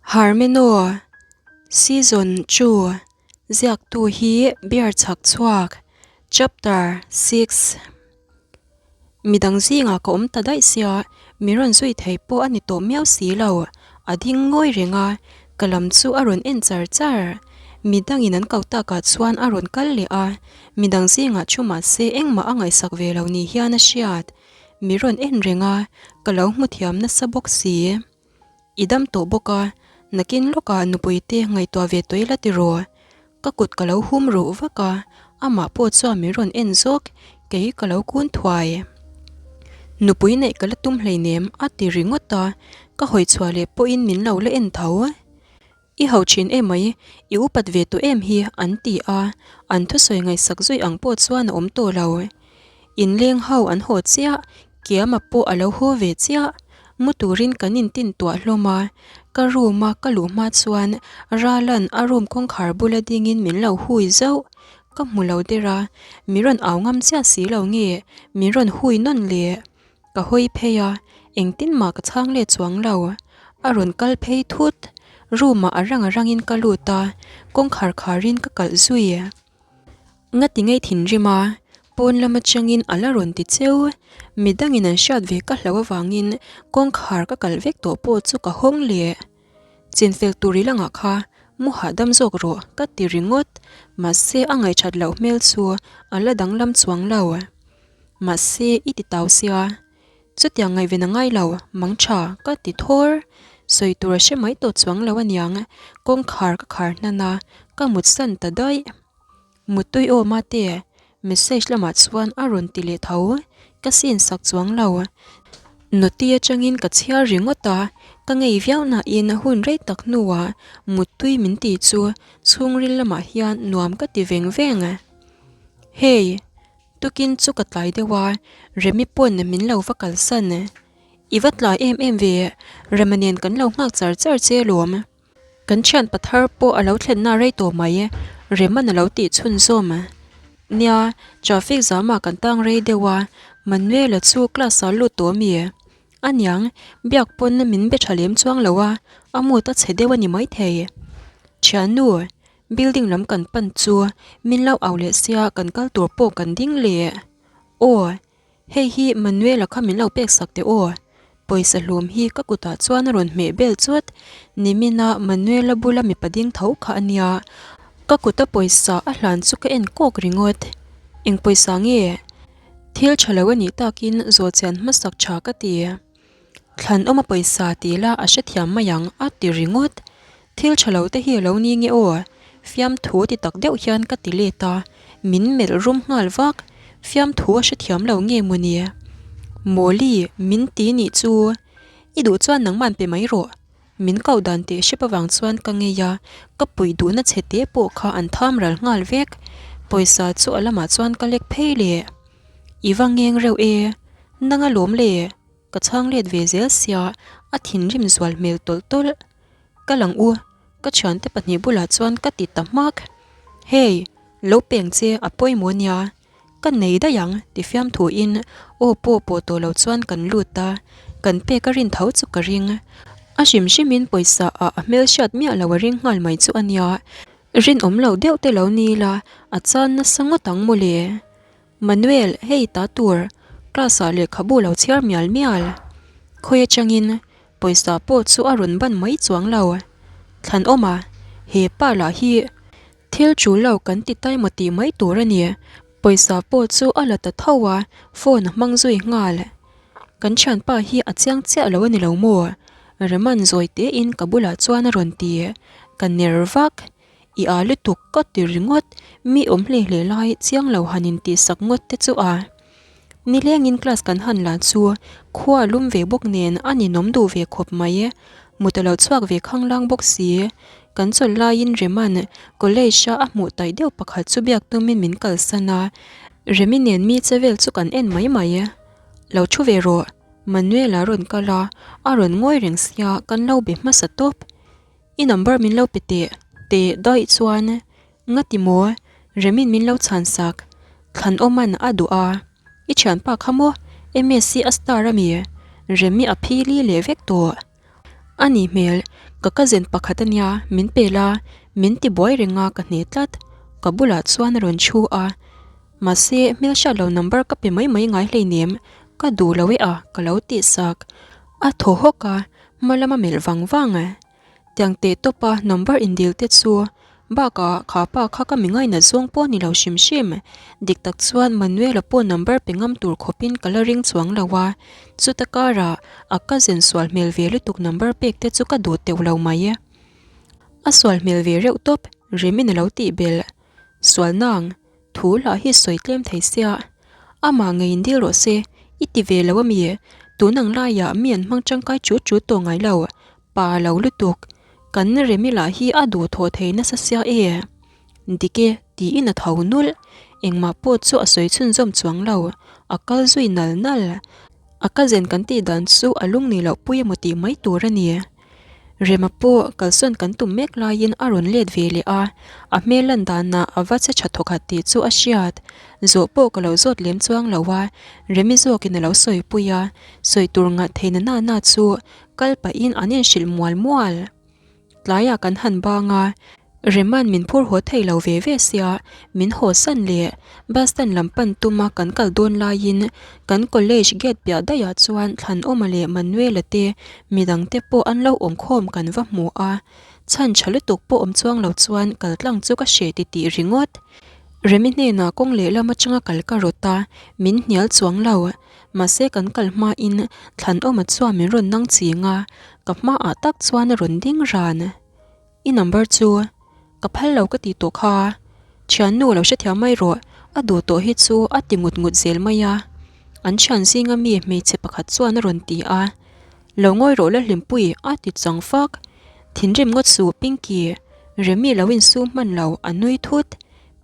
Harmeno, Season chu ziaktu hi beer chhak chhuak, Chapter 6. Midang zingah ka awm ta daih sia, mi rawn zui thei pawh a ni tawh miau si lo. A ding ngawi reng a, ka lam chu a rawn en char char. Midangin an ko takah chuan a rawn kal leh a, midang zingah thu mahse engmah a ngaihsak ve lo ni hian a hriat. Mi rawn en reng a, ka lo hmu thiam nasa bawk si. I dam tawh bawk a, nakin lawkah nupui te ngaihtuah ve tawh ila tiraw? Ka kut ka lo hum ruh vak a, amah pawh chuan min rawn en zawk, kei ka lo kun thuai. Nupui neih ka la tum hleinem a ti ringawt a, ka hawi chhuah leh pawhin min lo la en tho. I ho thin emai, i upat ve tawh em hi an ti a, an thusawi ngaihsak zui ang pawh chuan a awm tawh lo. Inleng ho an haw chiah, Kiama pawh a lo haw ve chiah. Mu turin kan intin tuah hlawm a, ka room a ka luh hma chuan Ralan a room kawngkhar bula dingin min lo hui zauh. Ka hmu lo der a, min rawn au ngam chiah si lo nge min rawn hui nawn le? Ka hawi phei a, engtin mah ka chhang let chuang lo. A rawn kal phei thut. Room ah a rang a rangin ka lut a, kawngkhar kharin ka kalh zui. Ngati ngei thinrim a, pawn lam atangin a la rawn ti cheu. Midangin an hriat ve ka hlo avangin kawngkhar ka kalh vek tawh pawh chu ka hawng leh. Chinfel tur i langah kha mu hahdam zawk rawh ka ti ringawt. Mahse a ngaihthat loh hmel chu a la danglam chuang lo. Mahse i ti tau sia. Chutiang ngaihven a ngai lo, mang tha ka ti thawr. Sawi tur a hre mai tawh chuang lo aniang, kawngkhar ka khar hnan a, ka mutsan ta daih. Muttui aw mate, message lamah chuan a rawn ti leh tho, ka sin sak chuang lo. Noti atangin ka chhiar ringawt a, ka ngei viau nain hun rei tak hnuah muttui min ti chu chhungril lamah hian nuam ka ti veng veng. Hey! Tukin chu ka tlai deuh a, Remi pawn min lo va kalsan. I va tlai em em ve, Rema nen kan lo nghak char char che alawm. Kan thian pathar pawh a lo thlenna rei tawh mai, Rema'n a lo tih chhunzawm. Nia, traffic zamah kan tang rei deuh a, Manuela chu class ah lut tawh ami? Aniang, biak pawn min be tha lem chuang lo a, a mood a chhe deuh a ni maithei. Thiannu, Building lam kan pan chu min lo au leh sia kan kal tur pawh kan ding leh. Aw, hei hi Manuela kha min lo pek sak teh aw. Pawisa hlum hi ka kutah chuan a rawn hmeh bel chut. Nimina Manuela bula mipa ding tho kha a nia. Ka kuta pawisa a hlan chu ka en kawk ringawt. Eng pawisa nge? Thil tha lo a nih takin zawhchian hmasak tha ka ti. Thlanawma pawisa ti la a hrethiam mai ang a ti ringawt. Thil tha lo te hi a lo ni nge aw? Fiamthu ti tak deuh hian ka ti let a, min melh rum nghal vak. Fiamthu a hrethiam lo nge maw ni? Mawli, min ti nih chu. I duh chuan nangman pe mai rawh. Min koh dan teh hrep avang chuan ka ngei a, ka puih duhna chhe te pawh kha an tham ral nghal vek. Pawisa chu a lamah chuan ka lek phei leh. I va ngeng reuh e, nang a lawm le? Ka chhang let ve zel sia, a thinrim zual hmel tawlh tawlh. Ka lang u, ka thiante pahnih bulah chuan ka ti ta hmak. Hey, lo peng che a pawimawh nia, ka nei daih ang ti fiamthuin aw pawh pawh tawh lo chuan kan lut a, kan pek a rin tho chu ka ring. A hrim hrimin pawisa ah a hmelhriat miah lo a ring nghal mai chu a nia, rinawm lo deuh te lo ni ila a chan nasa ngawt ang mawle. Manuel, hei ta tur, class ah lehkhabu lo chhiar mial mial. Khawi atangin pawisa pawh chu a rawn ban mai chuang lo. Thlanawm a, he pa lah hi thil tul lo kan ti tai maw tih mai tur a ni. Pawisa pawh chu a la ta tho a, phone a hmang zui nghal. Kan thianpa hi a chiang chiah lo a ni lo maw? Reman zawi tein ka bulah chuan a rawn ti. Ka ner vak. I â lutuk ka ti ringawt, mi awm hle hle lai chiang lo han intihsak ngawt te chu a. Nilengin class kan han la chu khua lum ve bawk nen a ninawm duh ve khawp mai. Mut a lo chhuak ve khanglang bawk si. Kan chawlh laiin Rema'n college a a hmuh taih deuh pakhat chu biak tumin min kalsan a, Remi nen mi che vel chu kan en mai mai. Lo thu ve rawh, Manuel-a rawn kal a, a rawn ngawi reng sia kan lo be hmasa tawp. I number min lo pe teh teh daih chuan ngati maw Remin min lo chhan sak Thlanawman a duh a, i thianpa kha maw MSc a star a mi? Remi a phili leh vek tawh. A nih hmel, ka cousin pakhat a nia, min pe la, min ti buai reng a ka hne tlat. Ka bulah chuan a rawn thu a, mahse hmelhriat lo number ka pe mai mai ngai hleinem, ka duh lo e a ka lo tih sak. A thaw hawk a, hma lama melh vang vang. Tiang teh tawp a number indil te chu bakah kha pa kha ka mi ngainat zawng pawh ni lo hrim hrim. Dik tak chuan Manuel-a pawh number pe ngam tur khawpin ka la ring chuang lo a, chuta karah a cousin sual hmel ve lutuk number pek te chu ka duh teuh lo mai. A sual hmel ve reuh tawp, Remin a lo tih belh. Sual nang, Thu lah hi sawi tlem thei sia, amah ngeiin dil rawh se, i ti ve lo ami? Tun ang laiah mi an hmang tangkai chut chut tawh ngai lo, pa lo lutuk. Kan Remi lah hi a duh thawh thei nasa sia e. Dik e, tiin a tho nulh. Engmah pawh chu a sawi chhunzawm chuang lo, a kal zui nal nal. A cousin kan tih dan chu a lung nih loh pui emaw tih mai tur a ni. Rema pawh kalsawn kan tum mek laiin a rawn let ve leh a, a hmel lan danah a va che tha thawkhat tih chu a hriat. Zawh pawh ka lo zawt lem chuang lo a, Remi zawkin a lo sawipui a, sawi tur ngah thei na na chu kal pahin an inhrilh mual mual. Tlaiah kan han bang a, Rema'n min phur haw thei lo ve ve sia, min haw san leh bus stand lam pan tuma kan kal dawn laiin kan college gate piah daihah chuan Thlanawma leh Manuela te midang te pawh an lo awm khawm kan va hmu a, chhan tha lutuk pawh awm chuang lo chuan kal tlang chu ka hreh titih ringawt. Remi hnenah kawng lehlam atanga kal ka rawt a, min hnial chuang lo. Mahse kan kal hmain Thlanawma chuan min rawn nang ching a, ka hmaah tak chuan a rawn ding ran. I number chu ka phal lo ka ti tawh kha, thiannu lo hrethiam mai rawh, a duh tawh hi chu a ti ngut ngut zel mai a. An thian zinga mi hmeichhe pakhat chuan a rawn ti a, Lo ngawi rawh la Hlimpui a ti chang fak. Thinrim ngawt suh Pinky, Remi lo insum hman lo a nui thut.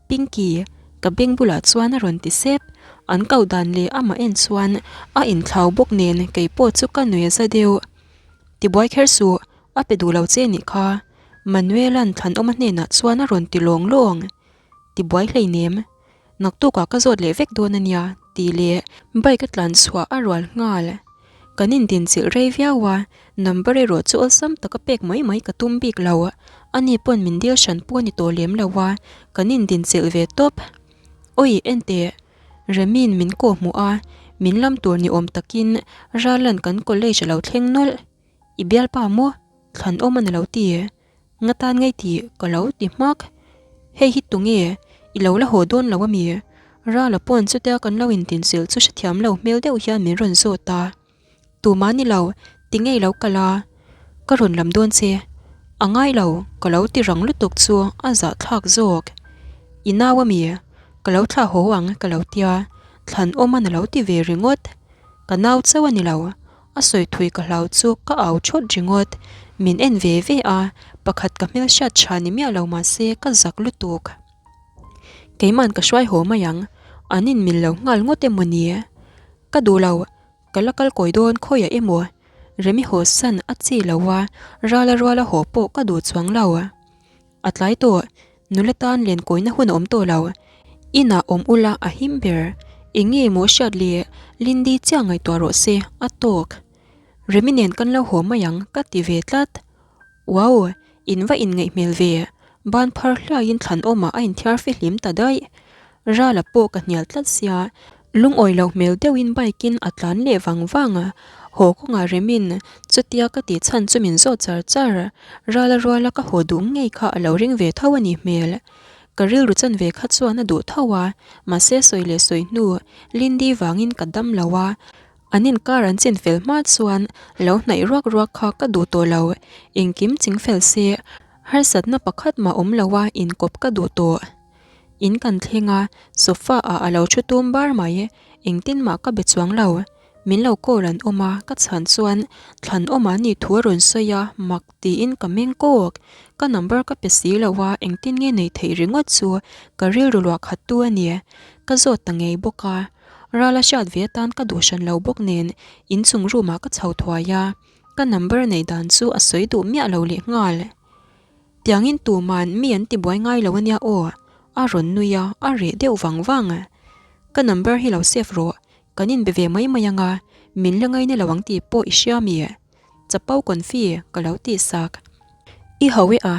Pinky, ka beng bulah chuan a rawn ti sep. An kau dan leh amah en chuan a inthlau bawk nen kei pawh chu ka nui a za deuh. Tibuai kher suh, a pe duh lo che nih kha. Manuela'n Thlanawma hnenah chuan a rawn ti lawng lawng. Tibuai hleinem. Naktukah ka zawt leh vek dawn a nia, tih leh bike a tlan chhuah a rual nghal. Kan indinchilh rei viau a, number erawh chu awlsam taka pek mai mai ka tum bik lo. Ani pawn min dil hran pawh a ni tawh lem lo a, kan indinchilh ve tawp. Awi, enteh, Remi'n min kawh hmuh a, min lam tur ni awm takin Ralan kan college a lo thleng nawlh. I bialpa maw? Thlanawm a ni lo ti. Nga tan ngei tih ka lo ti hmak. Hei hi tunge? I lo la haw dawn lo ami? Rala pawn chutia kan lo intinchilh chu hrethiam lo hmel deuh hian min rawn zawt a. Tumah ni lo, ti ngei lo kal a, ka rawn lam dawn che. A ngai lo, ka lo ti rang lutuk chu a zahthlak zawk. I nau ami? Ka lo thlah haw ang ka lo tia, thlan awm a na lo ti ve ringawt. Ka nau chauh a ni lo, A sawi thui ka hlau chu ka au thawt ringawt. Min en ve ve a, pakhat ka hmelhriat tha ni miah lo mahse ka zak lutuk. Keiman ka hruai haw mai ang, an inmil lo nghal ngawt emaw ni? Ka duh lo, ka la kal kawi dawn khawiah emaw? Remi haw san a chi lo a, rala ruala haw pawh ka duh chuang lo. A tlai tawh, nula tan len kawina hun a awm tawh lo. Inah awm ula a him ber. Eng nge maw hriat le, Lindy chiah ngaihtuah rawh se, a tawk. Remi nen kan lo haw mai ang ka ti ve tlat. Wow, in va inngaih hmel ve. Ban phar hliaiin thlan awmah a inthiar fihlim ta daih. Rala pawh ka hnial tlat sia, Lungawi loh hmel deuhin bike in a tlan leh vang vang a, haw kawngah Remin chutia ka tih chhan chu min zawt char char. Rala ruala ka haw duh ngei kha a lo ring ve tho a nih hmel. Ka rilru chan ve kha chuan a duh tho a, mahse sawi leh sawi hnu Lindy vangin ka dam lo a, an inkar an chin fel hma chuan lo hnaih ruak ruak kha ka duh tawh lo, engkim ching fel se harsatna pakhat mah awm lo a inkawp ka duh tawh. In kan thleng a, sofa ah a lo thu tum bar mai, engtin mah ka be chuang lo. Min lo call an awm a, ka chhan chuan thlan awm an nih thu a rawn sawi a, mak tiin ka meng kawk. Ka number ka pe si lo a, engtin nge nei theih ringawt chu ka rilru luah khat tu a ni. Ka zawt ta ngei bawk a, ral a hriat ve atan ka duh hran lo bawk nen inchung room ah ka chho thuai a, ka number neih dan chu a sawi duh miah lo lehnghal. Tiangin tuman mi an ti buai ngai lo ania aw, a rawn nui a, a reh deuh vang vang. Ka number hi lo save rawh, kan inbe ve mai mai anga, min la ngaina lo ang tih pawh i hria mi? Chapo confi ka lo tih sak. I ho e a,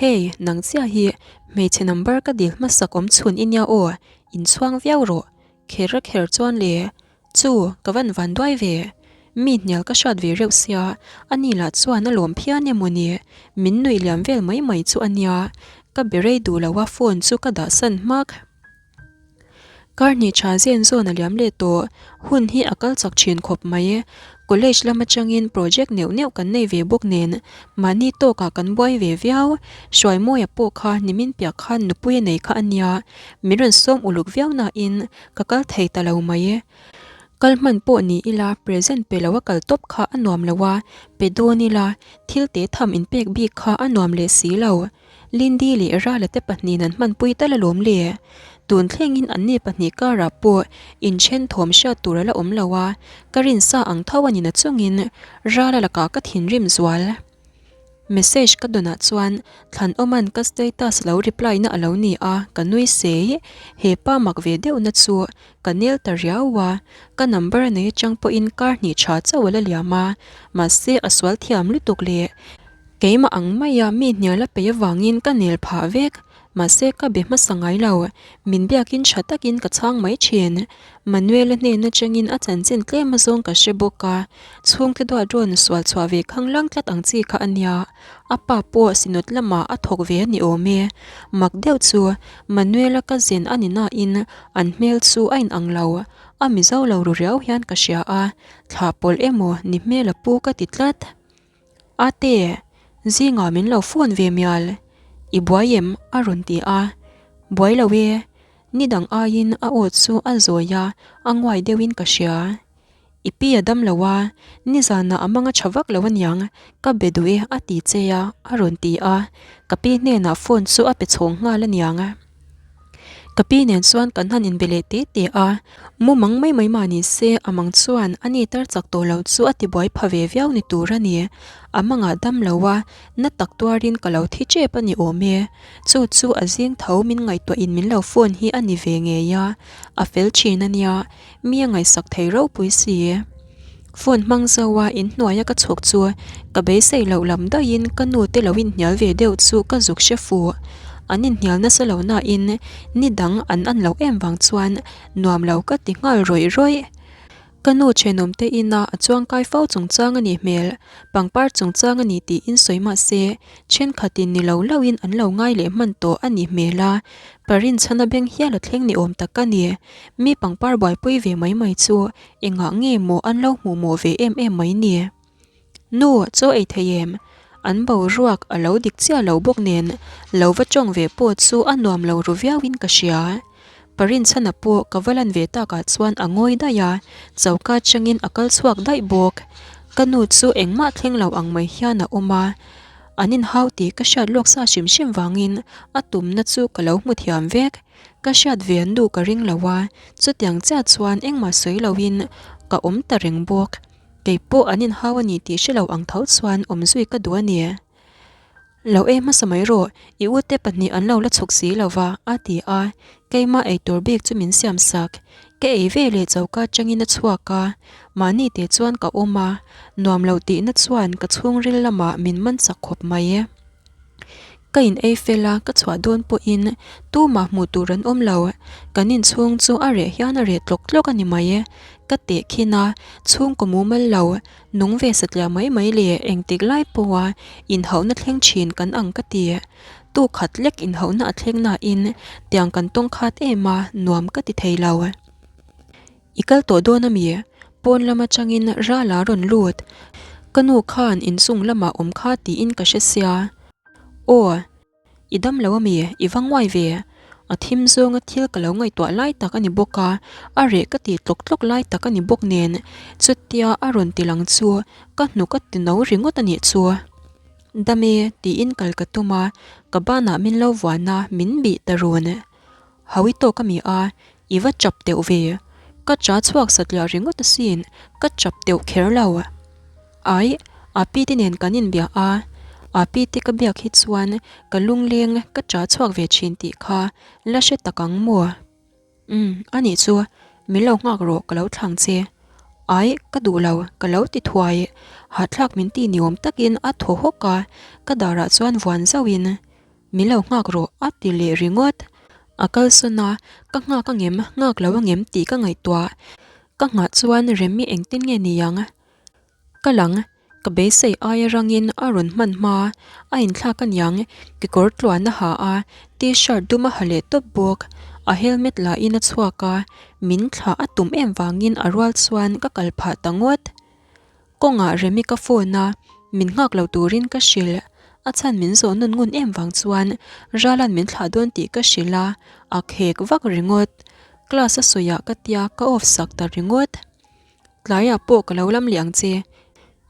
hei nang chiah hi hmeichhe number ka dil hmasak awm chhun i nia aw, inchhuang viau rawh. Kher a kher chuan le, chu ka van van duai ve. Mi hnial ka hriat ve reuh sia, ani lah chuan a lawm phian emaw ni, min nuih liam vel mai mai chu a nia. Ka be rei duh lo a phone chu ka dah san hmak. Kar hnih tha zen zawn a liam leh tawh, hun hi a kal chak thin khawp mai. College lam atangin project neuh neuh kan nei ve bawk nen, mahni tawkah kan buai ve viau. Hruaimawia pawh kha nimin piah khan nupui a nei kha a nia, min rawn sawm uluk viau nain ka kal thei ta lo mai. Kal hman pawh ni ila present pe lo a kal tawp kha a nuam lo a, pe dawn ila thil te tham inpek bik kha a nuam leh si lo. Lindy leh Rala te pahnihin an hmanpui tal alawm le. Tun thlengin anni pahnih karah pawh inthen thawm hriat tur a la awm lo a, ka rinsa ang tho a ni na chungin Rala lakah ka thinrim zual. Message ka dawnah chuan Thlanawma'n ka status lo reply na a lo ni a, ka nui sei. He pa mak ve deuhna chu ka nel ta riau a, ka number a nei atang pawhin kar hnih tha chauh a la liam a, mahse a sual thiam lutuk leh Keimah ang maia mi hnial a peih avangin ka nel phah vek, mahse ka be hmasa ngai lo, min biakin tha takin ka chhang mai thin. Manuel-a hnen atangin a chanchin tlem azawng ka hre bawk a, chhungte duat rawn sual chhuah ve khanglang tlat ang chi kha a nia, a pa pawh Synod lamah a thawk ve a ni awm e. Mak deuh chu Manuel-a cousin a ni nain an hmel chu a inang lo, a Mizo lo ru riau hian ka hria a, thlah pawlh emaw ni hmel a pu ka ti tlat. Ate, zingah min lo phone ve mial, i buai em? a rawn ti a. Buai lo e, ni dang aiin a aw chu a zawi a, a nguai deuhin ka hria. I pi a dam lo a, nizanah a mang a tha vak lo aniang, ka be duh e a ti che a, a rawn ti a. Ka pi hnenah phone chu a pe chhawng nghal aniang. Ka pi nen chuan kan han inbe leh te te a, mumang mai mai mah ni se a mang chuan a ni tar chak tawh lo chu a ti buai pha ve viau ni tur a ni. A mangah dam lo a, na tak tuarin ka lo thi tep a ni awm e. Chu chu a zing tho min ngaihtuahin min lo phone hi a ni ve ngei a, a fel thin a nia, Mi a ngaihsak thei ropui si. Phone hmang zo a inhnuai a ka chhuk chu ka beisei loh lam daihin ka nu te lo inhnial ve deuh chu ka zuk hre fuh. An inhnial nasa lo nain ni dang an an loh em vang chuan nuam lo ka ti nghal rawih rawih. Ka nu thenawm te ina a chuangkai fo chungchang a nih hmel, pangpar chungchang a ni tiin sawi mah se thenkhatin ni lo loin an lo ngai leh hman tawh a nih hmel a, pa rinchhana beng hial a thleng ni awm tak a ni. Mi pangpar buaipui ve mai mai chu engah nge maw an lo hmuh mawh ve em em mai ni? Nu, chaw ei thei em? An boruak a lo dik chiah lo bawk nen lo va tawng ve pawh chu a nuam lo ru viauin ka hria. Pa Rinchhana pawh ka va lan ve takah chuan a ngawi daih a, choka atangin a kal chhuak daih bawk. Ka nu chu engmah thleng lo ang mai hian a awm a, an inhau tih ka hriat lawk sa hrim hrim vangin a tumna chu ka lo hmu thiam vek. Ka hriat ve an duh ka ring lo a, chutiang chiah chuan engmah sawi loin ka awm ta reng bawk. Kei pawh an inhau a ni tih hre lo ang tho chuan awm zui ka duh a ni. Lo ei hmasa mai rawh, i ute pahnih an lo la chhuk si lo va, a ti a, keimah ei tur bik chu min siam sak. Ka ei ve leh choka atangin a chhuak a, mahni te chuan ka awm a, nuam lo tihna chuan ka chhungril lamah min man chak khawp mai. Ka in ei fel a, ka chhuah dawn pawhin tumah hmuh tur an awm lo. Kan inchhung chu a reh hian a reh tlawk tlawk a ni mai. Ka teh khin a, chhungkaw mumal lo, nung ve satliah mai mai leh engtik lai pawha inhauhna thleng thin kan ang ka ti. Tu khat lek inhauhna a thleng nain tiang kan tawng khat em a, nuam ka ti thei lo. I kal tawh dawn a mi? Pawn lam atangin ral a rawn lut. Ka nu khan inchung lamah awm kha tiin ka hre sia. Aw, i dam lo a mi? I va nguai ve. A thim zawnga thil ka lo ngaihtuah lai tak a ni bawk a, a reh ka tih tlawk tlawk lai tak a ni bawk nen, chutia a rawn ti lang chu ka hnuk a ti no ringawt a nih chu. Dam e, tiin kal ka tum a, ka banah min lo vuan a, min bih ta run. Hawi tawk a mi a, i va chap deuh ve. Ka cha chhuak satliah ringawt asin, ka chap deuh kher lo. Ai, Api te nen kan inbia a, Api te ka biak hi chuan ka lungleng ka cha chhuak ve thin tih kha la hre tak ang maw? Umm, anih chu, min lo nghak rawh ka lo thlang che. Aih, ka duh lo, ka lo ti thuai. Hahthlak min ti ni awm takin a thaw hawk a, ka darah chuan vuan zauhin, Min lo nghak rawh, a ti leh ringawt. A kalsawn a, ka nghak angem, nghak lo angem tih ka ngaihtuah. Ka nghah chuan Remi engtin nge ni ang? Ka lang, ka beisei aia rangin a rawn hman hma, a inthlak aniang, kekawr tluan a ha a, t-shirt dum a ha leh tawp bawk, a helmet lahin a chhuak a, min thlah a tum em vangin a rual chuan ka kal phah ta ngawt. Kawngah Remi ka phone a, min nghak lo turin ka hrilh, a chhan min zawh nawn ngun em vang chuan Ralan min thlah dawn tih ka hrilh a, a khek vak ringawt. Class a sawiah ka tia ka off sak ta ringawt. Tlaiah pawh ka lo lam leh ang che.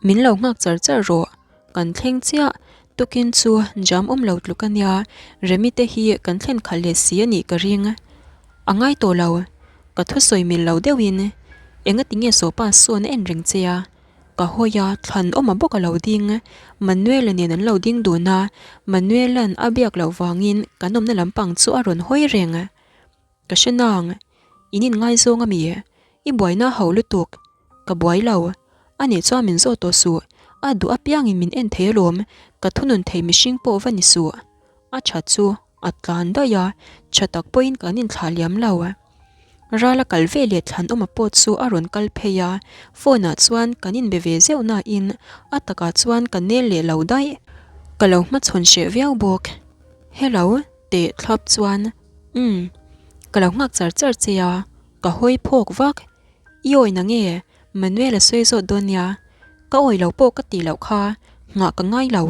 Min lo nghak char char rawh. Kan thleng chiah. Tukin chu jam awm lo tluk a nia. Remi te hi kan thlen khalh leh si a nih ka ring. A ngai tawh lo. Ka thusawi mil lo deuhin engati nge sawpa sawn a en reng che a. Ka hawi a, thlan awma bawk a lo ding. Manuela nen an lo ding dun a, Manuela'n a biak loh vangin kan awmna lampang chu a rawn hawi reng. Ka hre nang, in inngaizawng a mi? I buaina ho lutuk. Ka buai lo. A nih chuan min zawh tawh suh. A duh apiangin min en thei alawm, ka thunun thei mihring pawh va ni suh. A tha chu a tlan daih a, tha tak pawhin kan inthlah liam lo. Ral a kal ve leh thlanawma pawh chu a rawn kal phei a, phone ah chuan kan inbe ve zeuh nain a takah chuan ka nel leh lo daih. Ka lo hmachhawn hreh viau bawk. Hello, teh thlap chuan. Umm, ka lo nghak char char che a, ka hawi phawk vak. I awi na nge? Manuel a sawi zawt dawn nia. Ka awi lo pawh ka tih loh kha, nghah ka ngai lo.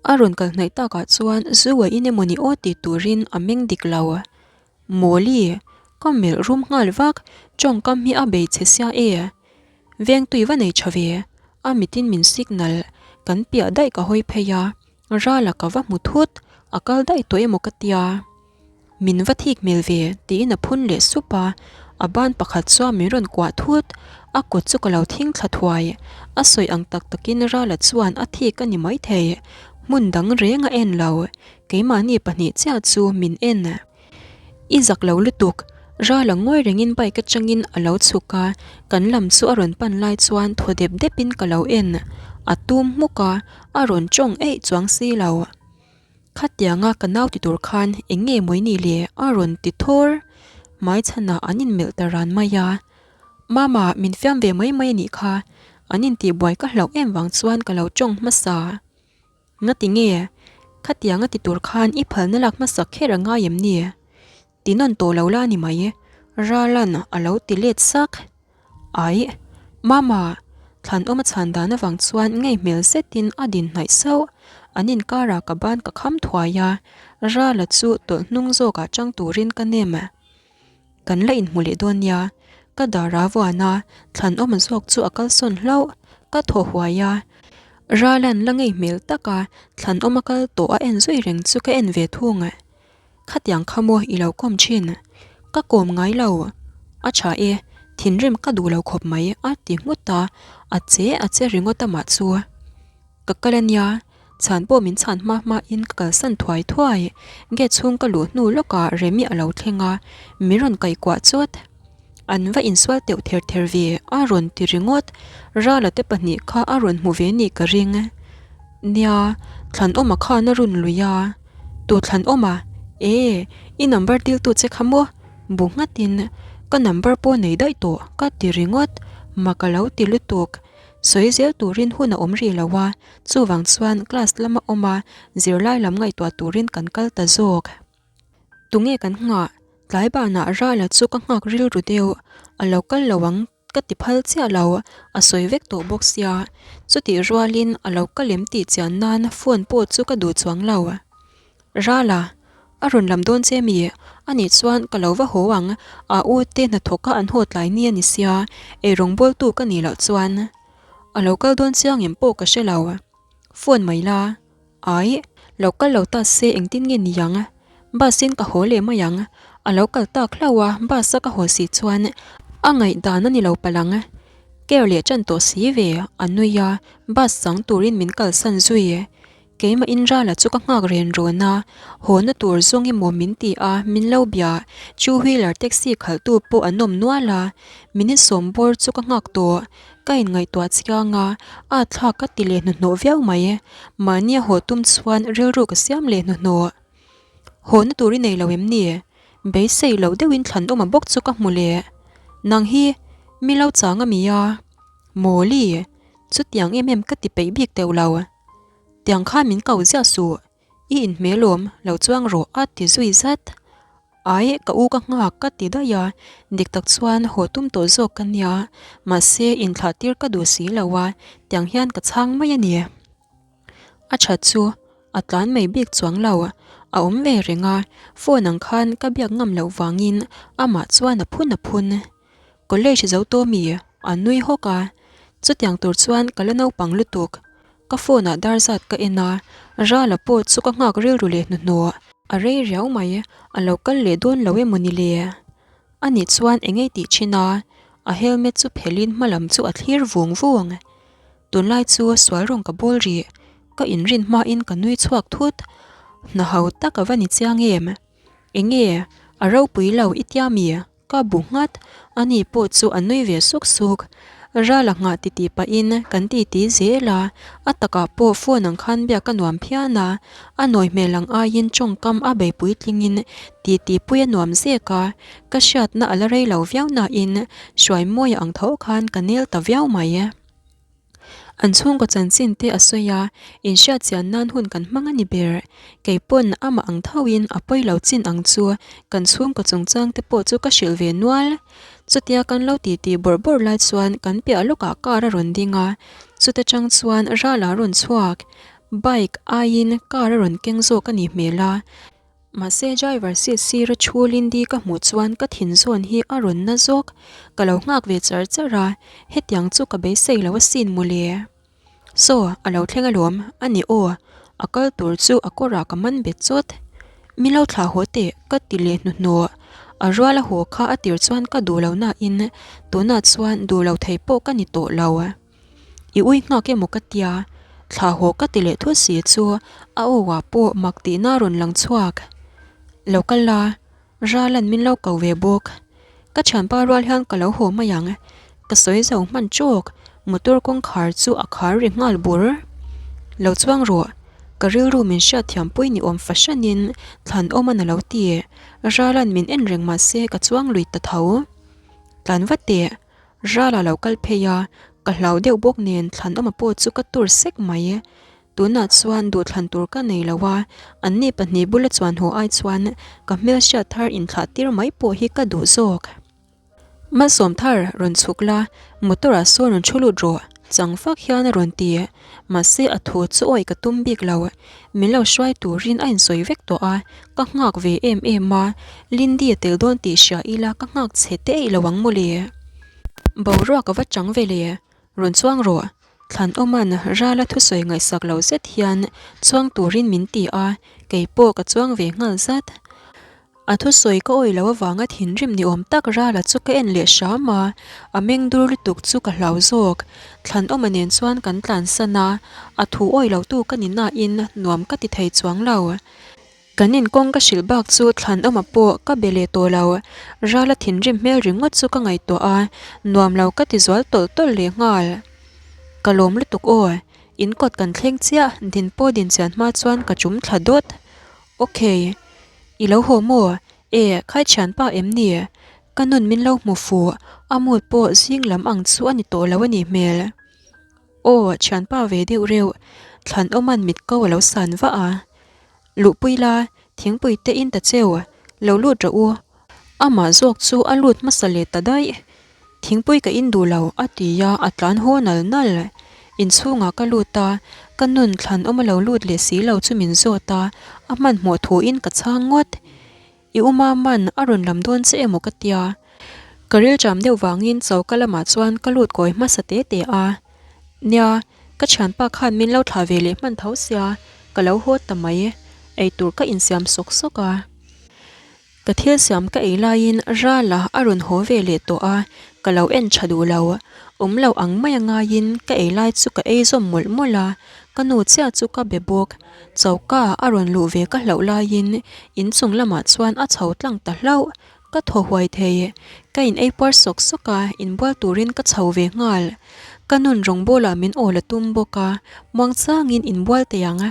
A rawn kal hnaih takah chuan zu a in emawni aw tih turin a meng dik lo. Mawli, ka melh rum nghal vak, tawngkam hi a bei che sia e. Vengtui va nei tha ve, a mitin min signal, kan piah daih ka hawi phei a. Rala ka va hmu thut, a kal daih tawh emaw ka tia. Min va thik hmel ve, tiin a phun leh sup a, a ban pakhat chuan min rawn kuah thut, a kut chu ka lo thing thla thuai. A sawi ang tak takin Rala chuan a thik a ni maithei, hmun dang reng a en lo, keimahni pahnih chiah chu min en. I zak lo lutuk, Rala ngawi rengin bike atangin a lo chhuk a, kan lam chu a rawn pan lai chuan thaw dep depin ka lo en. A tum hmuk a, a rawn tawng eih chuang si lo. Khatianga ka nau ti tur khan eng nge mawi ni le a rawn ti thawr. Hmaichhanah an inmelh ta ran mai a. Mama, min fiam ve mai mai a nih kha, an intihbuai ka hlauh em vang chuan ka lo tawng hmasa. Ngati nge? Khatianga ti tur khan i phalna lak hmasak kher a ngai em ni? Ti nawn tawh lo la ni mai, Ralan a lo ti let sak. Aih, Mama, Thlanawma chhan dan avang chuan ngei hmel zetin a din hnaih sauh. An inkarah ka ban ka kham thuai a, Rala chu tawlh hnung zawkah chang turin ka nem. Kan la inhmu leh dawn nia, ka dar a vuan a, thlanawm zawk chu a kalsawn hlauh, ka thaw huai a. Ralan la ngei hmel tak a, thlanawm a kal tawh a en zui reng chu ka en ve thung. Khatiang kha maw i lo kawm thin? Ka kawm ngai lo. A tha e, thinrim ka duh lo khawp mai a ti nghut a, a che a che ringawt amah chu. Ka kal a nia, chhan pawh min chhan hma hma in ka kalsan thuai thuai. Gate chhung ka luh hnu lawkah Remi a lo thleng a, min rawn kaih kuah chawt. An va insual teuh ther ther ve, a rawn ti ringawt. Rala te pahnih kha a rawn hmu ve nih ka ring. Nia, Thlanawma khan a rawn lui a. Tu Thlanawma? E, i number diltu che kha maw? Bu nghatin, Ka number pawh nei daih tawh, ka ti ringawt. Mak a lo ti lutuk. Sawi zel turin hun a awm rih lo a, chuvang chuan class lama awm a, zirlai lam ngaihtuah turin kan kal ta zawk. Tunge kan nghah? Tlai banah Rala chu ka nghak rilru deuh, a lo kal lo ang ka ti phal chiah lo, a sawi vek tawh bawk sia. Chutih rualin a lo kal em tih chian nan phone pawh chu ka duh chuang lo. Rala, a rawn lam dawn che mi? A nih chuan ka lo va haw ang, a u te hnathawka an haw tlai ni a ni sia, eirawng bawltu ka nih loh chuan. A lo kal dawn chiang em pawh ka hre lo. Phone mai la. Ai, lo kal lo ta se engtin nge ni ang? Bus in ka haw leh mai ang. A lo kal tak hlauh a, bus a ka haw si chuan a ngaihdan a ni lo palh ang. Care leh ṭan tawh si ve, a nui a, bus chang turin min kalsan zui. Keimah in Rala chu ka nghak ren rawn a, hawna tur zawng emaw min ti a, min lo bia, two wheeler taxi khalhtu pawh an awm nual a, minute sawm bawr chu ka nghak tawh. Ka inngaihtuah chiang a, a thlak ka ti leh hnuhnawh viau mai. Mahnia haw tum chuan rilru ka siam leh hnuhnawh. Hawhna tur i nei lo em ni? Beisei loh deuhin thlan awma bawk chu ka hmu leh. Nang hi mi lo chang a mi a? Mawli, chutiang em em ka ti peih bik teuh lo. Tiang khan min ko ziah suh. I inhmel awm lo chuang rawh a ti zui zat. Ai, ka u ka nghak ka ti daih a, dik tak chuan haw tum tawh zawk ka nia, mahse inthlah tir ka duh si lo a, tiang hian ka chhang mai a ni. A that chu a tlan mai bik chuang lo, a awm ve reng a, phone ang khan ka biak ngam loh vangin amah chuan a phun a phun. College zo tawh mi a nui hawk a, chutiang tur chuan ka la naupang lutuk. Ka phone ah dar zat ka en a, Rala pawh chu ka nghak rilru leh hnuhnawh. A rei riau mai, a lo kal leh dawn lo emaw ni le? Anih chuan eng ei tih thin a, a helmet chu phelhin hma lam chu a thlir vung vung. Tunlai chu sual rawng ka bawl rih, ka inrin hmain ka nui chhuak thut. Hna ho tak a va ni chiang em? Enge a ropui lo i tia mi? Ka bu nghat, ani pawh chu a nui ve suk suk. Rala nghah titi pahin kan titi zel a, a takah pawh phone ang khan biak a nuam phian a, a nawi hmel ang aiin tawngkam a bei puitlingin titi pui a nuam zek a, ka hriatna a la rei lo viau nain Hruaimawia ang tho khan ka nel ta viau mai. An chhungkaw chanchin te a sawi a, inhriat chian nan hun kan hmang a ni ber. Kei pawn amah ang thoin a pawi lo chin ang chu kan chhungkaw chungchang te pawh chu ka hrilh ve nual. Chutia kan lo titi bawrh bawrh lai chuan kan piah lawkah car a rawn ding a, chuta tang chuan ral a rawn chhuak. Bike aiin car a rawn keng zawk a nih hmel a. Mahse driver seat sira thu Lindy ka hmuh chuan ka thin zawn hi a rawn na zawk. Ka lo nghak ve char char a, hetiang chu ka beisei lo asin mawle. Saw, a lo thleng alawm, a ni aw, a kal tur chu a kawrah ka man bet chawt. Mi lo thlah haw teh, ka ti leh hnuhnawh. A rual a haw kha a tir chuan ka duh lo nain tunah chuan duh lo thei pawh ka ni tawh lo. I ui nghak emaw ka tia, thla haw ka ti leh thut si chu a awah pawh mak tihna a rawn lang chhuak. Lo kal la, Ralan min lo ko ve bawk. Ka thianpa rual hian ka lo haw mai ang. Ka sawi zo hman tawk, motor kawngkhar chu a khar ri nghal bur. Lo chuang rawh, ka rilru min hriatthiampui ni awm fahranin thlan awm a lo ti. Ralan min en reng mahse ka chuang lui ta tho. Tlan vat teh. Ral a lo kal phei a, ka hlau deuh bawk nen thlan awma pawh chu ka tur sek mai. Tunah chuan duhthlan tur ka nei lo a, anni pahnih bula chuan haw ai chuan ka hmelhriat thar inthlah tir mai pawh hi ka duh zawk. Malsawm thar rawn chhuk la, motor ah sawn rawn thu lut rawh, chang fak hian a rawn ti. Mahse a thu chu awi ka tum bik lo. Min lo hruai turin a insawi vek tawh a, ka nghak ve em em a, Lindy a tel dawn tih hria ila ka nghak chhe te eih lo ang mawle. Boruak a va chang ve le, rawn chuang rawh. Thlanawma'n Rala thusawi ngaihsak lo zet hian chuang turin min ti a, kei pawh ka chuang ve nghal zat. A thusawi ka awih loh avanga thinrim ni awm tak Rala chu ka en leh hram a, a meng dur lutuk chu ka hlau zawk. Thlanawma nen chuan kan tlansan a, a thu awih lo tu ka ni nain nuam ka ti thei chuang lo. Kan inkawng ka hrilh bak chu Thlanawma pawh ka be leh tawh lo. Rala thinrim hmel ringawt chu ka ngaihtuah a, nuam lo ka ti zual tawlh tawlh leh nghal. Ka lawm lutuk aw, in kawt kan thleng chiah, din pawh din chian hma chuan ka chum thla dawt. Ok. I lo haw maw? E, khai thianpa em ni? Ka nun min lo hmu fuh, a mood pawh zing lam ang chu a ni tawh lo a nih hmel. Aw, thianpa ve deuh reuh, Thlanawma'n mit ko a lo san vah a. Luhpui la, thingpui te in ta cheu, lo lut rawh u. Amah zawk chu a lut hmasa leh ta daih. Thingpui ka in duh lo, a ti a, a tlan haw nal nal. Inchhungah ka lut a, ka nun thlan awm a lo lut leh si lo chu min zawt a, a hmanhmawh thuin ka chhang ngawt. I u Maman a rawn lam dawn che emaw ka tia. Ka rilṭam deuh vangin choka lamah chuan ka lut kawi hmasa te te a. Nia, ka thianpa khan min lo thlah ve leh hman tho sia, ka lo haw ta mai. Eitur ka insiam sawk sawk a. Ka thil siam ka ei laiin Rala a rawn haw ve leh tawh a, ka lo en tha duh lo. Awm lo ang mai a ngaiin ka ei lai chu ka ei zawm mawlh mawlh a, ka nu chiah chu ka be bawk. Choka a rawn luh ve ka hlauh laiin inchung lamah chuan a chho tlang ta hlauh. Ka thaw huai thei. Ka in ei puar sawk sawk a, inbual turin ka chho ve nghal. Ka nun rawngbawlah min awl a tum bawk a, muangchangin inbual teh ang.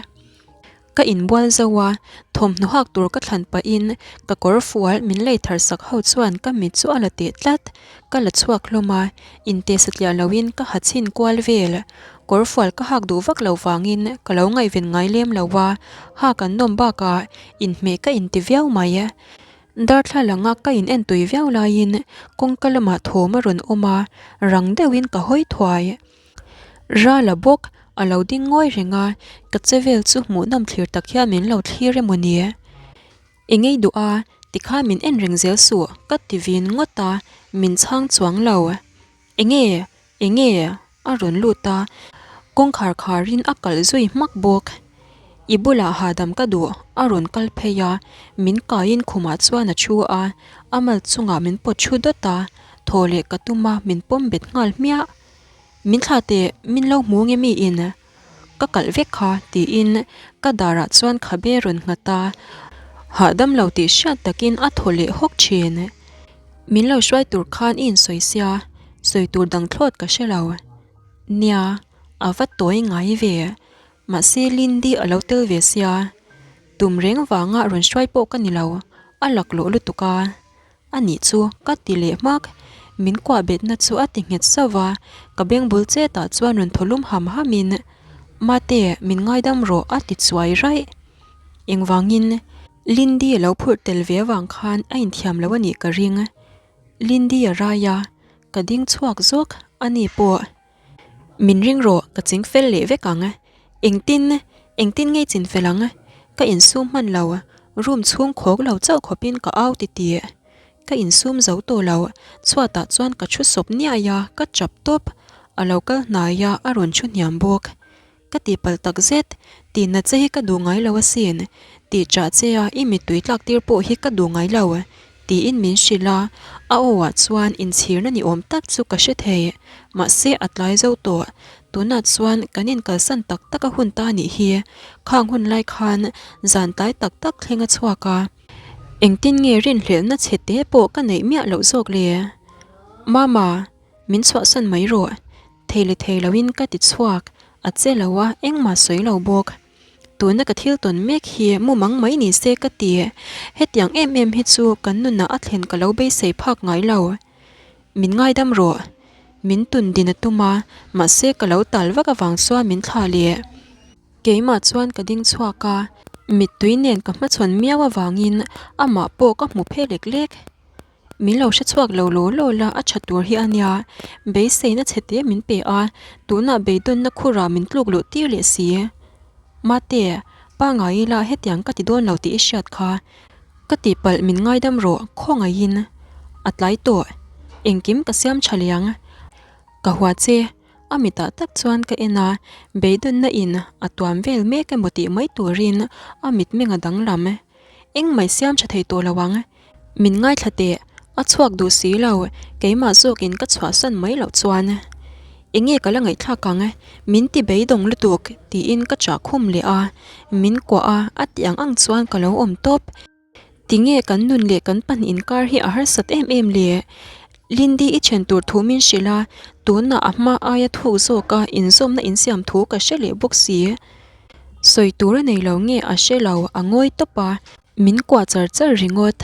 Ka inbual zo a, thawmhnaw hak tur ka thlan pahin ka kawr fual min lei thar sak ho chuan ka mit chu a la teh tlat. Ka la chhuak hlawm a, inte satliah loin ka ha chhin kual vel. Kawr fual ka hak duh vak lo vangin ka lo ngaihven ngai lem lo a, hak an nawm bakah inhmeh ka inti viau mai. Darthlalanga ka in en tui viau laiin kawngka lamah thawm a rawn awm a, rang deuhin ka hawi thuai. Rala bawk a lo ding ngawi reng a, ka che vel chu hmuhnawm thlir tak hian min lo thlir emaw ni? I ngei duh a, tikhan min en reng zel suh ka ti vin ngawt a, min chhang chuang lo. Enge? Enge? A rawn lut a, kawngkhar kharin a kalh zui hmak bawk. I bulah hahdam ka duh, a rawn kal phei a, min kaiin khumah chuan a thu a, a mal chungah min pawt thu dawt a, thaw leh ka tum a, min pawm bet nghal hmiah. Min thlah teh, min lo hmu nge mi in? Ka kalh vek kha, tiin ka darah chuan khabe rawn nghat a, hahdam lo tih hriat takin a thaw leh hawk thin. Min lo hruai tur khan i insawi sia, sawi tur dang thlawt ka hre lo. Nia, a va tawi ngai ve. Mahse Lindy a lo tel ve sia, tum reng vanga rawn hruai pawh ka ni lo, a laklawh lutuk a. A nih chu, ka ti leh hmak. Min kuah betna chu a ti nghet sauh va, ka beng bul chetah chuan rawn thaw lum ham hamin, Mate, min ngaidam rawh a ti chuai raih. Engvangin? Lindy a lo phurh tel ve avang khan a inthiam lo a nih ka ring. Lindy a rai a, ka ding chhuak zawk a ni pawh. Min ring rawh, ka ching fel leh vek ang. Engtin, engtin ngei chin fel ang? Ka insum hman lo, room chhung khawk lo chauh khawpin ka au titih. Ka insum zo tawh lo, chhuatah chuan ka thu sawp niai a, ka chap tawp. A lo kal hnai a, a rawn thu hniam bawk. Ka tihpalh tak zet, tihna che hi ka duh ngai lo asin, tih chah che a i mittui tlak tir pawh hi ka duh ngai lo, tiin min hrilh a, a aw ah chuan inchhirna ni awm tak chu ka hre thei, mahse a tlai zo tawh, tunah chuan kan inkalsan tak tak a hun ta nih hi, khang hun lai khan zan tlai tak tak thleng a chhuak a, engtin nge rinhlelhna chhe te pawh ka neih miah loh zawk le? Mama. Min chhuahsan mai rawh, thei leh thei loin ka ti chhuak, a che lo a, engmah sawi lo bawk. Tuna ka thil tawn mek hi mumang mai ni se ka ti, hetiang em em hi chu kan nunah a thlen ka lo beisei phak ngai lo. Min ngaidam rawh, min tun din a tum a, mahse ka lo tal vak avang chuan min thlah leh. Keimah chuan ka ding chhuak a, mittui nen ka hmachhawn miau avangin amah pawh ka hmu phe lek lek. Min lo hre chhuak lo law law la a tha tur hi a nia, beiseina chhe te min pe a, tunah beidawnna khurah min tluk luh tir leh si. Mate, pangai ila hetiang ka ti dawn lo tih i hriat kha. Ka tihpalh min ngaidam rawh, khawngaihin. A tlai tawh. Engkim ka siam tha liang. Ka hua che. A mitah tak chuan ka en a, beidawnna in a tuam vel mek emaw tih mai turin a mitmeng a danglam. Engmah i siam tha thei tawh lo ang. Min ngaithla teh, a chhuak duh si lo, keimah zawkin ka chhuahsan mai loh chuan. Enge ka la ngaihthlak ang, min ti beidawng lutuk tiin ka chah khum leh a, min kuah a, a tih ang ang chuan ka lo awm tawp. Tinge kan nun leh kan pahnih inkar hi a harsat em em le? Lindy i then tur thu min hrilh a, tunah a hma aia thuk zawka inzawmna insiam thu ka hre leh bawk si. Sawi tur a nei lo nge a hre lo, a ngawi tawp a, min kuah char char ringawt.